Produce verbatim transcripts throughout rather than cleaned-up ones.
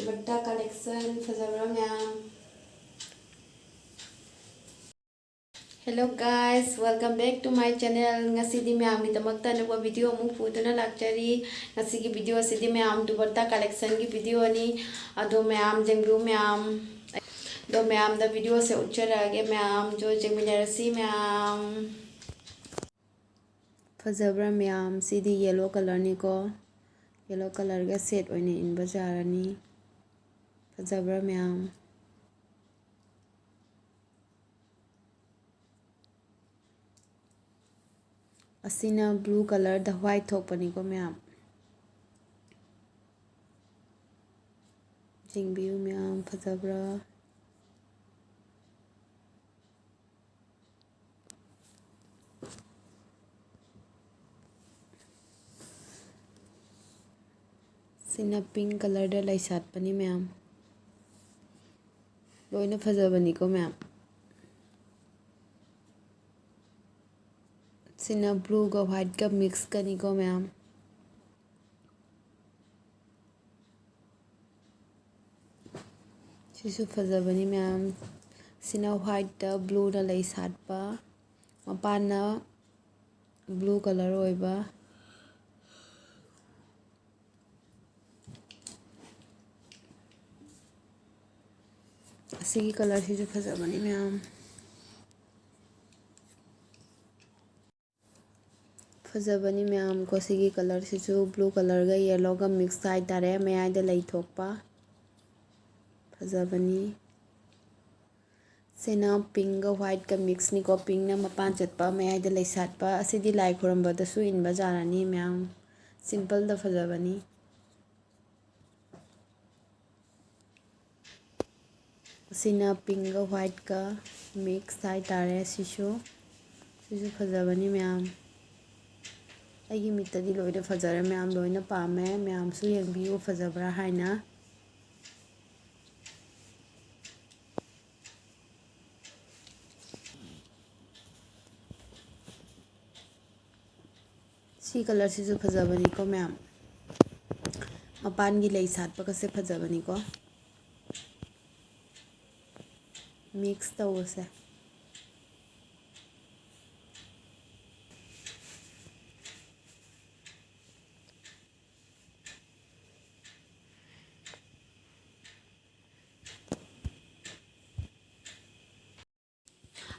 ꯕꯔꯇꯥ collection ꯐꯖꯕ꯭ꯔꯥ ꯃꯌꯥꯝ? Hello guys, welcome back to my channel. ꯉꯁꯤꯗꯤ ꯃꯌꯥꯝꯒꯤꯗꯃꯛꯇ ꯑꯅꯧꯕ video ꯑꯃꯨꯛ ꯄꯨꯗꯨꯅ ꯂꯥꯛꯆꯔꯤ꯫ ꯉꯁꯤꯒꯤ video ꯑꯁꯤꯗꯤ ꯃꯌꯥꯝ ꯗꯨꯄꯠꯇꯥ collectionꯒꯤ videoꯅꯤ꯫ ꯑꯗꯣ ꯃꯌꯥꯝ ꯌꯦꯡꯕꯤꯌꯨ ꯃꯌꯥꯝ꯫ ꯑꯗꯣ ꯃꯌꯥꯝꯗ videoꯁꯦ ꯎꯠꯆꯔꯛꯑꯒꯦ ꯃꯌꯥꯝ꯫ ꯑꯗꯣ ꯌꯦꯡꯃꯤꯟꯅꯔꯁꯤ ꯃꯌꯥꯝ꯫ ꯐꯖꯕ꯭ꯔꯥ ꯃꯌꯥꯝ? ꯁꯤꯗꯤ yellow colourꯅꯤꯀꯣ꯫ Yellow colourꯒ set ꯑꯣꯏꯅ ꯏꯟꯕ ꯌꯥꯔꯅꯤ꯫ ꯐꯖꯕ꯭ꯔꯥ ꯃꯌꯥꯝ? ꯑꯁꯤꯅ blue colourꯗ white ꯊꯣꯛꯄꯅꯤꯀꯣ ꯃꯌꯥꯝ꯫ ꯌꯦꯡꯕꯤꯌꯨ ꯃꯌꯥꯝ, ꯐꯖꯕ꯭ꯔꯥ? ꯁꯤꯅ pink colourꯗ ꯂꯩ ꯁꯥꯠꯄꯅꯤ ꯃꯌꯥꯝ꯫ ꯂꯣꯏꯅ ꯐꯖꯕꯅꯤꯀꯣ ꯃꯌꯥꯝ꯫ ꯁꯤꯅ blueꯒ whiteꯀ mixꯀꯅꯤꯀꯣ ꯃꯌꯥꯝ꯫ ꯁꯤꯁꯨ ꯐꯖꯕꯅꯤ ꯃꯌꯥꯝ꯫ ꯁꯤꯅ whiteꯇ blueꯅ ꯂꯩ ꯁꯥꯠꯄ, ꯃꯄꯥꯟꯅ blue colour ꯑꯣꯏꯕ꯫ ꯑꯁꯤꯒꯤ colourꯁꯤꯁꯨ ꯐꯖꯕꯅꯤ ꯃꯌꯥꯝ꯫ ꯐꯖꯕꯅꯤ ꯃꯌꯥꯝ ꯀꯣ꯫ ꯁꯤꯒꯤ colourꯁꯤꯁꯨ blue colourꯒ yellowꯒ mix ꯍꯥꯏꯇꯥꯔꯦ, ꯃꯌꯥꯏꯗ ꯂꯩ ꯊꯣꯛꯄ꯫ ꯐꯖꯕꯅꯤ꯫ ꯁꯤꯅ pinkꯒ whiteꯀ mixꯅꯤꯀꯣ꯫ Pinkꯅ ꯃꯄꯥꯟ ꯆꯠꯄ, ꯃꯌꯥꯏꯗ ꯂꯩ ꯁꯥꯠꯄ꯫ ꯑꯁꯤꯗꯤ ꯂꯥꯏ ꯈꯨꯔꯨꯝꯕꯗꯁꯨ ꯏꯟꯕ ꯌꯥꯔꯅꯤ ꯃꯌꯥꯝ꯫ Simpleꯗ ꯐꯖꯕꯅꯤ꯫ ꯑꯁꯤꯅ pinkꯒ whiteꯀ mix ꯍꯥꯏꯇꯥꯔꯦ꯫ ꯁꯤꯁꯨ, ꯁꯤꯁꯨ ꯐꯖꯕꯅꯤ ꯃꯌꯥꯝ꯫ ꯑꯩꯒꯤ ꯃꯤꯠꯇꯗꯤ ꯂꯣꯏꯅ ꯐꯖꯔꯦ ꯃꯌꯥꯝ, ꯂꯣꯏꯅ ꯄꯥꯝꯃꯦ꯫ ꯃꯌꯥꯝꯁꯨ ꯌꯦꯡꯕꯤꯌꯨ ꯐꯖꯕ꯭ꯔꯥ ꯍꯥꯏꯅ꯫ ꯁꯤ colourꯁꯤꯁꯨ ꯐꯖꯕꯅꯤꯀꯣ ꯃꯌꯥꯝ꯫ ꯃꯄꯥꯟꯒꯤ ꯂꯩ ꯁꯥꯠꯄꯒꯁꯦ ꯐꯖꯕꯅꯤꯀꯣ꯫ Mix ꯇꯧꯕꯁꯦ꯫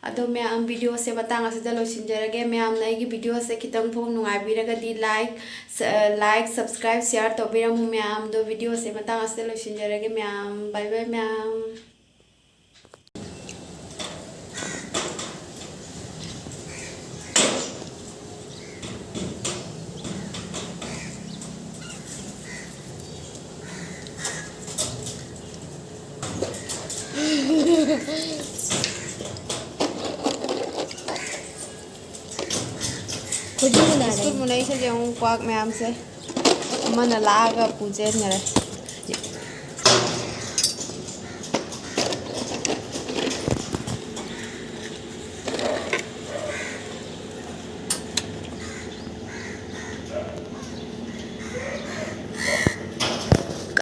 ꯑꯗꯣ ꯃꯌꯥꯝ, videoꯁꯦ ꯃꯇꯥꯡ ꯑꯁꯤꯗ ꯂꯣꯏꯁꯤꯟꯖꯔꯒꯦ꯫ ꯃꯌꯥꯝꯅ ꯑꯩꯒꯤ videoꯁꯦ ꯈꯤꯇꯪ ꯐꯥꯎ ꯅꯨꯡꯉꯥꯏꯕꯤꯔꯒꯗꯤ like, ꯁ-, like, subscribe, share ꯇꯧꯕꯤꯔꯝꯃꯨ ꯃꯌꯥꯝ꯫ ꯑꯗꯣ videoꯁꯦ ꯃꯇꯥꯡ ꯑꯁꯤꯗ ꯂꯣꯏꯁꯤꯟꯖꯔꯒꯦ ꯃꯌꯥꯝ꯫ Bye bye ꯃꯌꯥꯝ꯫ ꯈꯨꯖꯤꯟ ꯅꯥꯔꯦ꯫ ꯁ꯭ꯀꯨꯜ ꯃꯨꯅꯩꯁꯦ ꯌꯦꯡꯉꯨ, ꯀ꯭ꯋꯥꯛ ꯃꯌꯥꯝꯁꯦ꯫ ꯑꯃꯅ ꯂꯥꯛꯑꯒ ꯄꯨ ꯆꯦꯟꯈꯔꯦ꯫